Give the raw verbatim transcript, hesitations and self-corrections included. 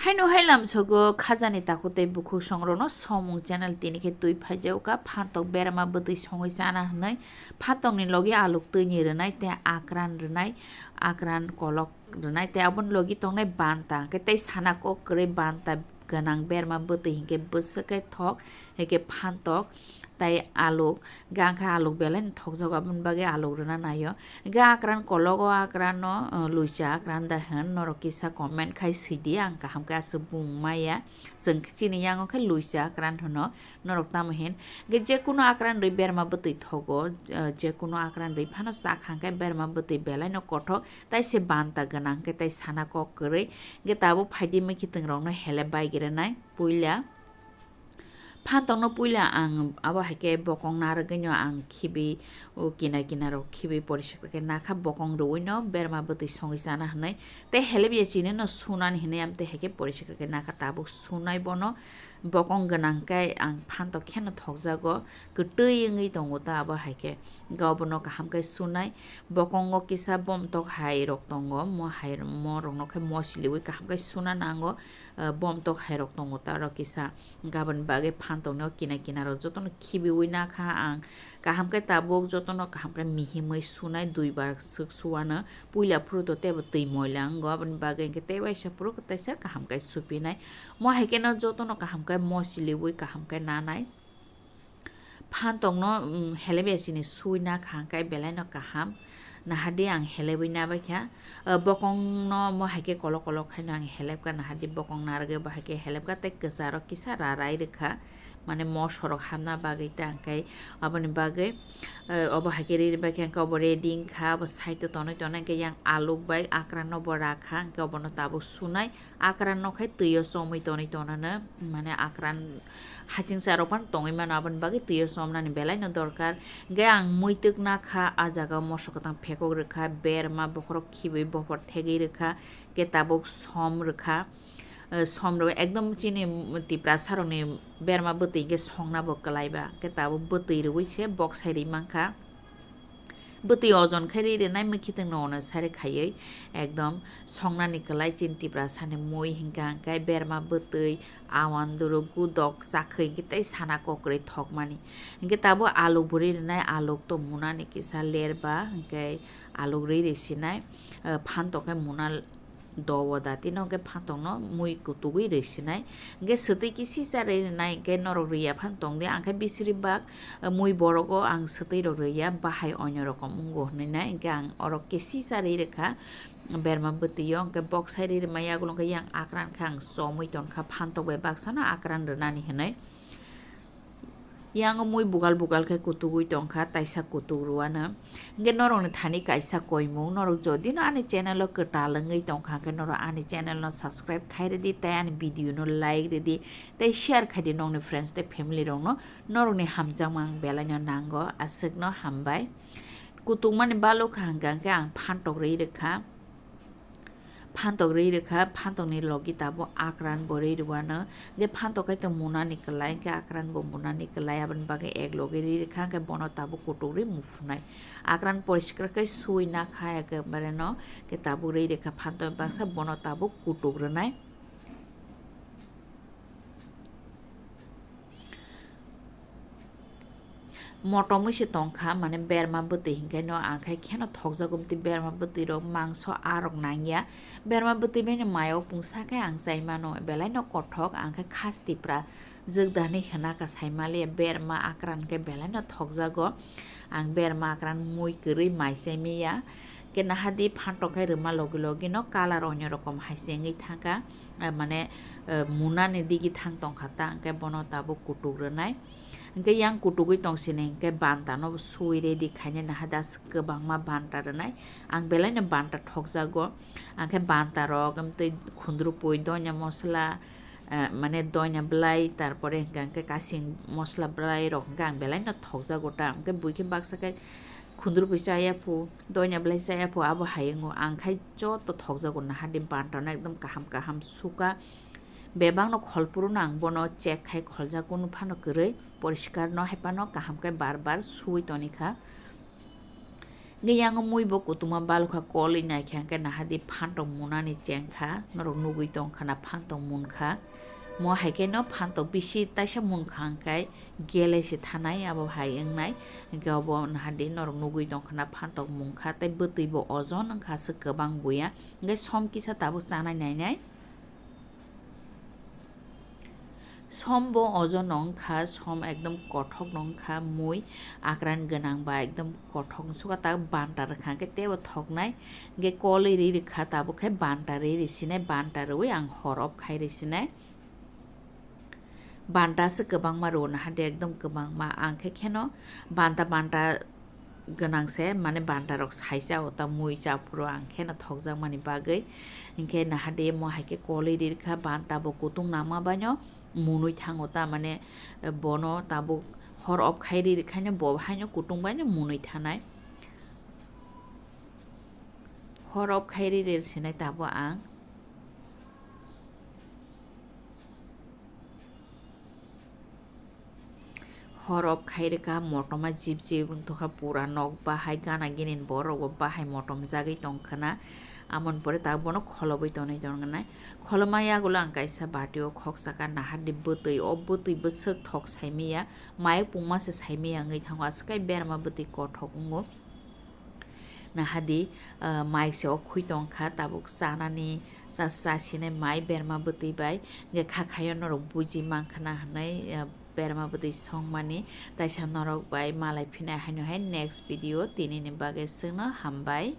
Haino hai lamsogo khajani takhuk tei bukhuk songrokno somung channel tini khe twi phaijago ka phantok berma bwtwi songwi chana hwnwi phantok ni logi aluk twi ni rwnai tei akran rwnai, akran kolok rwnai tei aboni logi tongnai banta hwnkhe tei sana kok kwrwi banta gwnang berma bwtwi hinkhe bwswk khe thok hinkhe phantok tei aluk. Hwnkhe ang khe aluk belai no thokjago, aboni bagwi aluk rwna naio. Hwnkhe akran kologo, akran no, uh, luicha akran da hwn, norok kisa comment khai swidi, ang kaham khe aswk bung maya. Chwng chini yango khe luicha akran hwno, norok tamo hin. Hwnkhe je kuno akran rwi berma bwtwi thogo, uh, je kuno akran rwi phano cha kha hwnkhe berma bwtwi belai no kothok, tei se banta gwnang hwnkhe tei sana kok kwrwi. Hwnkhe tabuk phaidi mwkhitwng rokno helep bai gwnai puila. Phantok no puila ang abo hai khe bokong narwgwi no ang khibi, o kinar kinar rok khibi poriskar khe nakha, bokong rwui no berma bwtwi songwi chana hwnwi tei helep ya chini no sunani hwnwi amtwi hai khe poriskar khe nakha, tabuk sunai bono bokong gwnang khe ang phantok khe no thokjago, kwtwi wngwi tongo ta abo hai khe. Hwnkhe obono kaham khe sunai, bokongo kisa bomtok hai rok tongo, mo hai mo rok no khe mo siliui kaham khe suna nango. Uh, bomtok hai rok tongo ta oro kisa. Hwnkhe aboni bagwi phantok no kina kina rok jotono khibiui nakha ang. Kaham khe tabuk jotono kaham khe mihimwi sunai, dui bar swk suwano. Puila phuru to teibo twi moila wngo, aboni bagwi hwnkhe tei waisa phuru teisa kaham khe supinai. Mo hai khe no jotono kaham khe mo siliui kaham khe nanai. Phantok no, mm, helep ya chini sui nakha hwnkhe belai no kaham. Nahardi ang helebwi nabaikha. Uh, bokong no mo hai khe kolok kolok khaino ang helep kha, nahardi bokong narwgwi bo hai khe helep kha tei kwcharo kisa rarai rwkha. Mane moso rok hamna bagwi ta hwnkhe aboni bagwi, uh, obo hai khe riri baikha hwnkhe obo ready wngkha, obo side o tonwi tonwi hwnkhe yang aluk bai akran no bo rakha hwnkhe obono tabuk sunai. Akran no khai twi o chomwi tonwi tonano, mane akran hachingsa rok phano tongwi mano, aboni bagwi twi o chomnani belai no dorkar. Hwnkhe ang muitwk nakha, ah jaga o moso kwthang phekok rwkha, berma bokhorok khibui bophor thegwi rwkha, hwnkhe tabuk som rwkha. Eh, som rwui ekdom chini Tiprasa rokni berma bwtwi hwnkhe songna bo kwlaiba, hwnkhe tabuk bwtwi rwui se boksai rwi mankha. Bwtwi ojon khe ri rwnai mwkhitwng no ono sari khaiwi ekdom songnani kwlai chini Tiprasani mui hinkha hwnkhe berma bwtwi, awanduru, gudok, chakhwi hinkhe tei sana kokrwi thokmani. Hinkhe tabuk aluk bo ri rwnai, aluk to munani kisa lerba hinkhe aluk ri rwsinai, eh, phan tokhe muna dowo dati no hwnkhe phantok no mui kutugwi rwi sinai. Hwnkhe swtwi kisi cha rwi nai hwnkhe norok rwi ya phano tong di. Ang khe bisiri bak, eh, mui borok o ang swtwi rok rwi ya, bahai onyo rokom wngo hwnwi nai. Hwnkhe ang orok kisi cha rwi rwkha berma bwtwi o. Hwnkhe boksai rwi rwma yagulo hwnkhe yang akran khe ang chomwi tongkha, phantok bai baksa no akran rwnani hwnwi. Yang mui bugal bugal khe kutugwi tongkha, taisa kutuk rwano. Hwnkhe norokni thani kaisa koimung, norok jodi no ani channel o kwtal wngwi tongkha, hwnkhe norok ani channel no subscribe khai rwdi, tei ani video no like rwdi, tei share khai di nokni friends tei family rokno, norokni hamjakmung ang belai no nango, aswk no hambai. Kutukmani balok kha hwnkha hwnkhe ang phantok rwi rwkha. Phantok rwi rwkha, phantokni logi tabuk akran bo rwi rwano. Hwnkhe phantok khe to munani kwlai, hwnkhe akran bo munani kwlai, aboni bagwi ek logi rwi rwkha, hwnkhe bono tabuk kutuk rwi muphunai. Akran poriskar khe sui nakha ekebare no, hwnkhe tabuk rwi rwkha phantok baksa, bono tabuk kutuk rwnai. Motomwi se tongkha, mane berma bwtwi hinkhe no ang khai kheno thokjago, bwtwi berma bwtwi rok mangso a rok nangya. Berma bwtwi bai no mayo pungsa khe ang chai mano, belai no kothok, ang khe khas tipra jwkdani hwna ka sai maliya, berma akran khe belai no thokjago. Ang berma akran mui kwrwi mai chai miya. Hwnkhe nahadi phantok khai rwma logi logi no colour onyo rokom hai se wngwi thangkha, eh, mane, eh, munani digi thang tongkha ta, hwnkhe bono tabuk kutuk rwnai. Hwnkhe yang kutugwi tong sini hwnkhe banta no sui ready khainai, naha das kwbangma banta rwnai. Ang belai no banta thokjago. Ang khe banta rok, amtwi khundrupui, donya mosla, eh, mane donya bwlai, tarpore hwnkhe, hwnkhe kasing mosla bwlai rok hwnkhe ang belai no thokjago ta. Hwnkhe buikhe baksa khe khundrupui chaya phu, donya bwlai chaya phu, abo hai wngo. Ang khai joto thokjago, nahardi banta no ekdom kaham kaham suka. Bebak no khol phuru no ang bono check khai kholjak, kunu phano kwrwi poriskar no hai phano kaham khe bar bar sui toni kha. Hingke yango mui bo kutuma balukha kolwi naikha hingke nahadi phantok munani chengkha, norok nugwi tongkha na phantok munkha. Mo haikhe no phantok bisi taisa munkha hingke gele se thanai abo hai wngnai. Hingke obo nahadi norok nugwi tongkha na phantok munkha tei bwtwi bo ojon wngkha se kwbang buya. Hingke som kisa tabuk chanai nainai. Som bo ojon no wngkha, som ekdom kothok no wngkha, mui akran gwnang ba ekdom kothok wngsuka ta banta rwkha hingke teibo thoknai. Hingke kolwi ri rwkha tabuk khe banta ri ri sinai, banta rwui ang hor off khai ri sinai. Banta se kwbangma rwo nahadi ekdom kwbangma ang khe kheno banta banta gwnang se, mane banta rok saisa o ta mui cha phuru ang kheno thokjakmani bagwi. Hinkhe nahadi mo haikhe kolwi ri rwkha banta bo kutung nama baino munui thango ta mane bono tabuk hor off khai ri rwkhaino bo haino kutung baino munui thanai. Hor off khai ri ri sinai tabuk ang. Hor off khai rwkha, motoma jip jip wngtokha, pura nok bahai gana gini borok bo bahai motom jagwi tongkhana. Amoni pore tak bono kholobwi tonwi tongnai. Kholoma yagulo ang kaisa bati o khoksa ka nahar di bwtwi, o bwtwi bwswk thok saimaya, mayok pungma se saimaya wngwi thango, aswk kai berma bwtwi kothok wngo. Nahadi, ah, mai se o khui tongkha, tabuk chanani, cha-, chasinai mai berma bwtwi bai, hingke kha khayo norok buji mankha na hinui, ah, berma bwtwi songmani, taisa norok bai malai phinai haino hai next video, tinini bagwi chwngno hambai.